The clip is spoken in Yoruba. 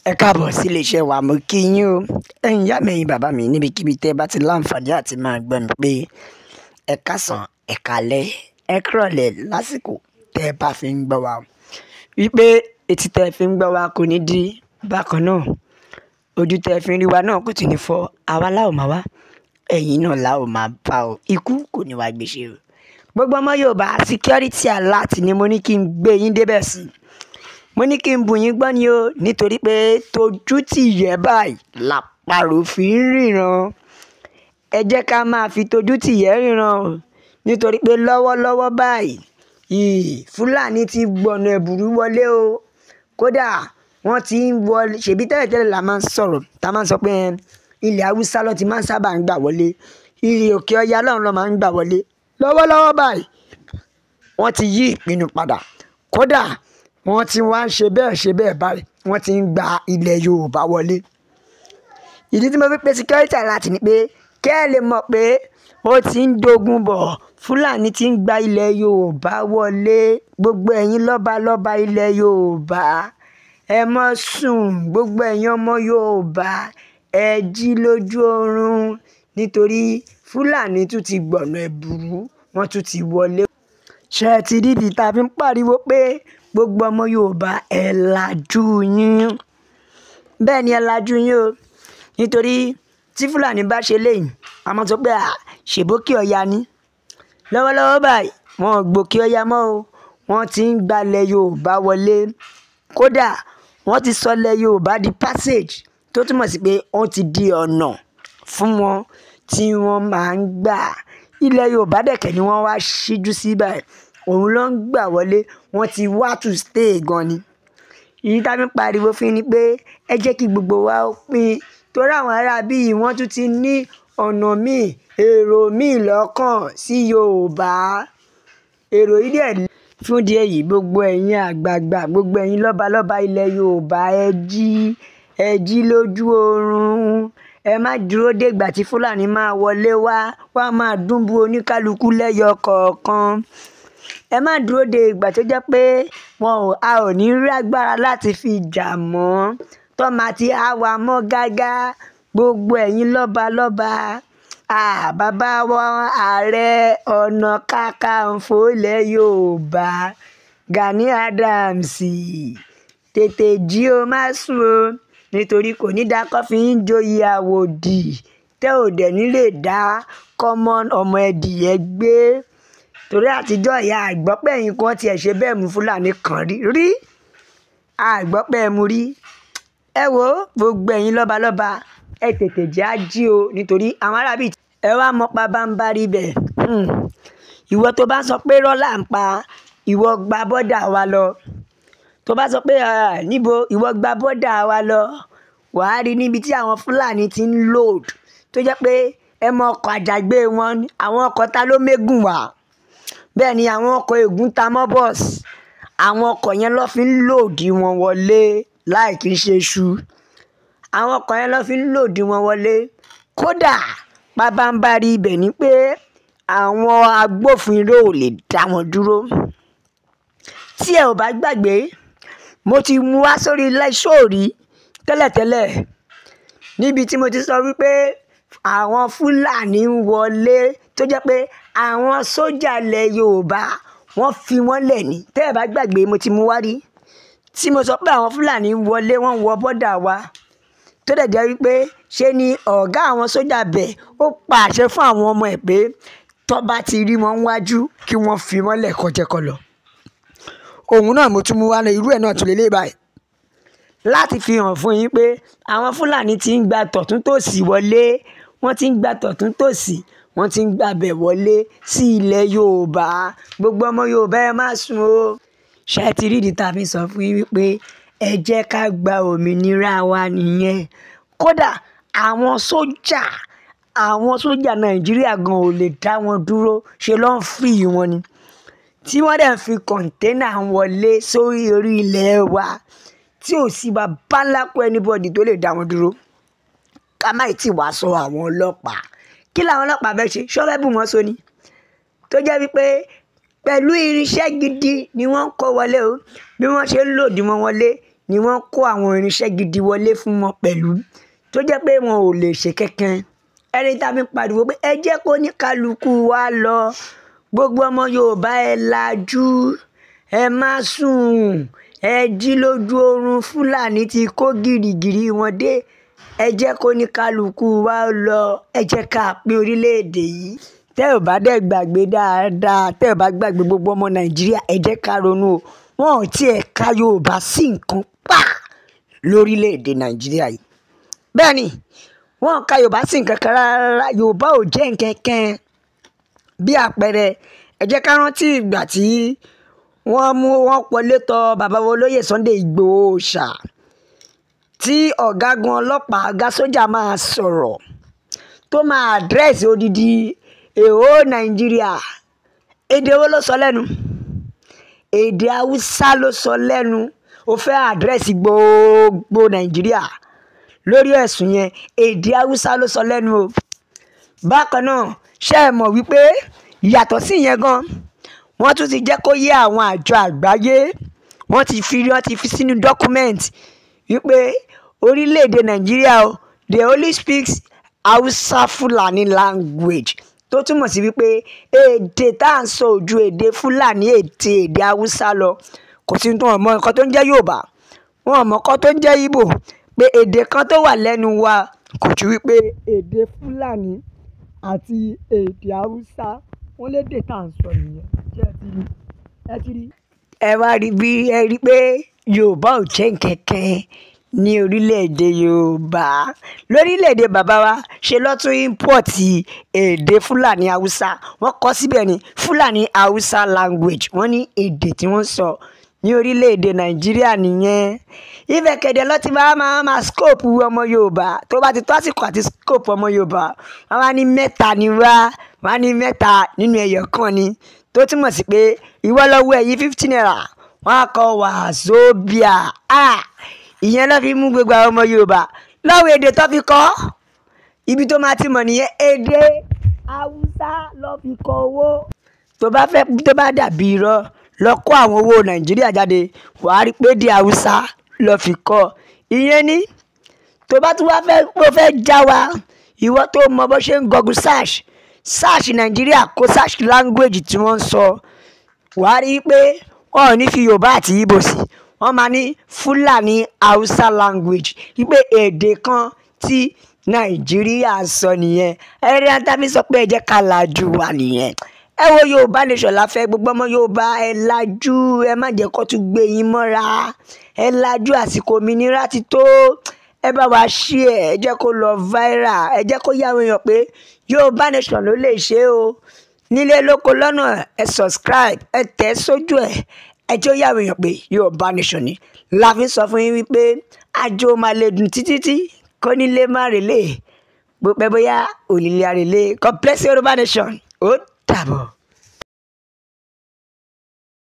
Ẹ káàbọ̀ sí iléeṣẹ́ wa, mo kí yín o. Ẹ̀yin ìyá mi, ẹ̀yin bàbá mi, níbikíbi tẹ́ ẹ bá ti láǹfààní àti máa gbọ́ mi pé ẹ káàsán, ẹ káalẹ́, ẹ kúrọ̀lẹ́ lásìkò tẹ́ ẹ bá fi ń gbọ́ wa. Wípé etí tẹ́ ẹ fi ń gbọ́ wa kò ní di bákan náà. Ojú tẹ́ ẹ fi ń rí wa náà kò tún ní fọ́. Àwa la ò máa wá, ẹ̀yin náà la ò máa bá o. Ikú kò ní wá gbèsè o. Gbogbo ọmọ Yorùbá, security alert ni mo ní kí n gbé yín débẹ̀ sí. Mo ní kí n bù yín gbọ́ ni o, nítorí pé tójú tì yẹ báyìí làparò fi ń ríran. Ẹ jẹ́ ká máa fi tójú tì yẹ ríran o, nítorí pé lọ́wọ́lọ́wọ́ báyìí, Fúlàní ti gbọ̀nà ẹ̀bùrú wọlé o. Kódà wọ́n ti ń wọlé, ṣèbí tẹ́lẹ̀tẹ́lẹ̀ la máa ń sọ̀rọ̀, tá a máa ń sọ pé ilẹ̀ Haúsá ló ti máa ń sábà ń gbà wọlé, ilẹ̀ òkè ọya lọ́hùn ló máa ń gbà wọlé. Lọ́wọ́lọ́wọ́ báyìí, wọ́n ti yí ìpinnu padà. Kódà wọ́n ti wá ń ṣe bẹ́ẹ̀ báyìí, wọ́n ti ń gba ilẹ̀ Yorùbá wọlé. Ìdí tí mo fi pe security alert ni pé kẹ́ ẹ lè mọ̀ pé ó ti ń dogun bọ̀. Fúlàní ti ń gba ilẹ̀ Yorùbá wọlé. Gbogbo ẹ̀yin lọ́balọ́ba ilẹ̀ Yorùbá, ẹ má sùn. Gbogbo ẹ̀yin ọmọ Yorùbá, ẹ jí lójú oorun, nítorí Fúlàní tún ti gbọ̀nà ẹ̀bùrú, wọ́n tún ti wọlé. Ṣé ẹ ti rí ìdí tá a fi ń pariwo pé gbogbo ọmọ Yorùbá ẹ lajú yín? Bẹ́ẹ̀ ni, ẹ lajú yín o. Nítorí tí Fúlàní bá ṣe léyìí, a máa sọ pé à, ṣèbókè ọya ni. Lọ́wọ́lọ́wọ́ báyìí, wọn ò gbòkè ọya mọ́ o. Wọ́n ti ń gba ilẹ̀ Yorùbá wọlé. Kódà wọ́n ti sọ ilẹ̀ Yorùbá di passage, tó túmọ̀ sí pé wọ́n ti di ọ̀nà fún wọn tí wọ́n máa ń gbà. Ilẹ̀ Yorùbá dẹ̀kẹ̀ ni wọ́n wá ṣíjú sí báyìí. Òun ló ń gbà wọlé. Wọ́n ti wá to stay gan ni. Ìdí tá a fi ń pariwo fún yín ni pé ẹ jẹ́ kí gbogbo wa ó pín. Torí àwọn ará bí yìí wọ́n tún ti ní ọ̀nà míì, èrò míì lọ́kàn sí Yorùbá. Èrò yìí dẹ̀ fún ìdí èyí, gbogbo ẹ̀yin àgbààgbà, gbogbo ẹ̀yin lọ́balọ́ba ilẹ̀ Yorùbá, ẹ jí lójú oorun. Ẹ má dúró dé ìgbà tí Fúlàní máa wọlé wá, wá máa dúnbú oníkálukú lẹ́yọ kọ̀ọ̀kan. Ẹ má dúró de ìgbà tó jẹ́ pé a ò ní rí agbára láti fi jà mọ́. Tọ́ máa ti há wa mọ́ gágá. Gbogbo ẹ̀yin lọ́balọ́ba, bàbá wa Ààrẹ Ọ̀nà Kakanfò ilẹ̀ Yorùbá, Gani Adams, tètè jí o, má sùn o. Nítorí kò ní dá kọ́ fi ń joyè àwòdì tẹ́ ò dẹ̀ ní lè dá common ọmọ ẹdìyẹ gbé. Torí àtijọ́ ìyá àgbọ́pẹ́ ẹ̀yin kan tí ẹ ṣe bẹ́ẹ̀ mú Fúlàní kan rí rí. Àgbọ́pẹ́ ẹ mú rí. Ẹ wo gbogbo ẹ̀yin lọ́balọ́ba, ẹ tètè jẹ́ á jí o, nítorí àwọn ará bí ẹ wá mọ pa bá ń bá rí bẹ̀. Ìwọ tó bá sọ pé rọ́lá ń pa, ìwọ gba bọ́dà wa lọ. Tó bá sọ pé níbo, ìwọ gba bọ́dà wa lọ. Wà á rí níbi tí àwọn Fúlàní ti ń load. Tó jẹ́ pé ẹ mọ ọkọ̀ àjàgbé wọn, àwọn ọkọ̀ ta ló mégùn wá. Bẹ́ẹ̀ ni àwọn ọkọ̀ ègún ta mọ́ bọ́ọ̀sì. Àwọn ọkọ̀ yẹn ló fi ń load wọn wọlé láì kí ń ṣe iṣu. Àwọn ọkọ̀ yẹn ló fi ń load wọn wọlé. Kódà pabambarí ibẹ̀ ni pé àwọn agbófinró ò lè dá wọn dúró. Tí ẹ ò bá gbàgbé, mo ti mú wá sórí show rí tẹ́lẹ̀tẹ́lẹ̀ níbi tí mo ti sọ wípé àwọn Fúlàní ń wọlé tó jẹ́ pé àwọn sójà ilẹ̀ Yorùbá wọ́n fi wọ́n lẹ̀ ní. Tẹ́ ẹ bá gbàgbé, mo ti mú wá rí tí mo sọ pé àwọn Fúlàní ń wọlé, wọ́n wọ bọ́dà wa. Tó dẹ̀ jẹ́ wípé ṣé ni ọ̀gá àwọn sójà bẹ̀ ó pa àṣẹ fún àwọn ọmọ ẹ̀ pé tó bá ti rí wọn wájú kí wọ́n fi wọ́n lẹ̀ kọjẹ́kọlọ. Òun náà mo tún mú wá ní irú ẹ̀ náà tún lè lé báyìí. Láti fi hàn fún yín pé àwọn Fúlàní ti ń gba tọ̀tún tòsì wọlé. Wọ́n ti ń gba tọ̀tún tòsì, wọ́n ti ń gba bẹ̀ wọlé sí ilẹ̀ Yorùbá. Gbogbo ọmọ Yorùbá ẹ má sùn o. Ṣé ẹ ti rí ìdí tá a fi sọ fún yín wípé ẹ jẹ́ ká gba òmìnira wa nìyẹn? Kódà àwọn sójà Nàìjíríà gan ò lè dá wọn dúró, ṣe ló ń free wọn ni. Tí wọ́n dẹ̀ ń fi kọ̀ǹténà wọlé sórí orí ilẹ̀ wa tí ò sí bàbá ńlá kó anybody tó lè dá wọn dúró. Ká má ì tí wá sọ àwọn ọlọ́pàá. Kí làwọn ọlọ́pàá fẹ́ ṣe? Ṣọ́ fẹ́ bù wọ́n so ni? Tó jẹ́ wípé pẹ̀lú irinṣẹ́ gidi ni wọ́n ń kó wọlé o. Bí wọ́n ṣe ń lòdì wọn wọlé ni wọ́n kó àwọn irinṣẹ́ gidi wọlé fún wọn pẹ̀lú, tó jẹ́ pé wọn ò lè ṣe kankan. Ẹni tá a fi pariwo pé ẹ jẹ́ kó ní kálukú wa lọ, gbogbo ọmọ Yorùbá ẹ lajú, ẹ má sùn, ẹ jí lójú oorun. Fúlàní ti kó gìrìgìrì wọn dé, ẹ jẹ́ kó ní kálukú wa lọ, ẹ jẹ́ ká pín orílẹ̀-èdè yìí. Tẹ́ ò bá dẹ̀ gbàgbé dáadáa, tẹ́ ò bá gbàgbé gbogbo ọmọ Nàìjíríà, ẹ jẹ́ ká ronú o. Wọn ò tiẹ̀ ka Yorùbá sí nǹkan pa lórílẹ̀-èdè Nàìjíríà yìí. Bẹ́ẹ̀ ni, wọn ò ka Yorùbá sí nǹkan kan rárá. Yorùbá ò jẹ́ nǹkan kan. Bí àpẹẹrẹ, ẹ jẹ́ ká rántí ìgbà tí wọ́n mú wọn wọlé tọ̀ bàbá wa olóyè Sunday Igboho ṣá, tí ọ̀gágun ọlọ́pàá ọ̀gá sójà máa sọ̀rọ̀ tó máa address odidi èho Nàìjíríà. Èdè wo ló sọ lẹ́nu? Èdè Haúsá ló sọ lẹ́nu. Ó fẹ́ address gbogbo Nàìjíríà lórí ẹ̀sùn yẹn, èdè Haúsá ló sọ lẹ́nu o. Bákan náà, ṣé ẹ mọ̀ wípé yàtọ̀ sí ìyẹn gan, wọ́n tún ti jẹ́ kó yé àwọn àjọ àgbáyé, wọ́n ti fi sínú document wípé orílẹ̀-èdè Nàìjíríà o, they only speak Hausa Fulani language, tó túmọ̀ sí wípé èdè tá à ń sọ ojú èdè Fúlàní, èdè Haúsá lọ. Kò sí tó mọ̀ nǹkan tó ń jẹ́ Yorùbá, wọn ò mọ̀ nǹkan tó ń jẹ́ Ìgbò, pé èdè kan tó wà lẹ́nu wa kò ju wípé èdè Fúlàní àti èdè Haúsá. Wọ́n lédè tá à ń sọ nìyẹn. Ṣé ẹ ti rí? Ẹ ti rí? Ẹ wá rí bí ẹ rí pé Yorùbá ò jẹ́ nǹkankan ní orílẹ̀-èdè Yorùbá. Lórílẹ̀-èdè bàbá wa ṣe lọ́tún import èdè Fúlàní Haúsá. Wọ́n kọ síbẹ̀ ní Fúlàní Hausa language. Wọ́n ní èdè tí wọ́n sọ ní orílẹ̀-èdè Nàìjíríà nìyẹn. Ibẹ̀ kẹ̀dẹ̀ lọ ti máa scope ọmọ Yorùbá. Tó bá ti tó àsìkò àti scope ọmọ Yorùbá, wọ́n wá ní mẹ́ta ni wá, wọ́n á ní mẹ́ta nínú ẹyọ kan ni. Tó túmọ̀ sí pé ìwọ lọ́wọ́ ẹ̀yìn 50 naira, wọ́n á kọ wàzóbíà. Ìyẹn ló fi mú gbogbo àwọn ọmọ Yorùbá lọ́wọ́ èdè tó fi kọ́. Ibi tó máa ti mọ̀ nìyẹn, èdè Haúsá ló fi kọ owó. Tó bá fẹ́, tó bá dàbí irọ́, lọ kó àwọn owó Nàìjíríà jáde, wàá rí pé èdè Haúsá ló fi kọ́. Ìyẹn ni tó bá tún wá fẹ́, ó fẹ́ já wa, ìwọ tó mọ bó ṣe ń Google search, search Nàìjíríà, kó search language tí wọ́n ń sọ, wàá rí pé wọ́n ò ní fi Yorùbá àti Ìgbò sí. Wọ́n máa ní Fúlàní Hausa language, wípé èdè kan tí Nàìjíríà sọ nìyẹn. Ẹ̀rí àtàbí sọ pé ẹ jẹ́ ká lajú wa nìyẹn. Ẹ wo Yorùbá nation la fẹ́, gbogbo ọmọ Yorùbá ẹ lajú, ẹ má jẹ́ kó tún gbé yín mọ́ra. Ẹ lajú, àsìkò òmìnira ti tó. Ẹ bá wa share, ẹ jẹ́ kó lọ viral, ẹ jẹ́ kó yé àwọn èèyàn pé Yorùbá nation ló lè ṣe o. Nílé lóko lọ́nà, ẹ subscribe, ẹ tẹ̀ sójú ẹ̀, ẹ jẹ́ ó yé àwọn èèyàn pé Yorùbá nation ni. La fi sọ fún yín wípé àjò máa lè dùn títí tí kò ní lè má relé. Bó pẹ́ bóyá òlìlẹ̀ àrèlé. God bless Yorùbá nation. Ó dàbọ̀.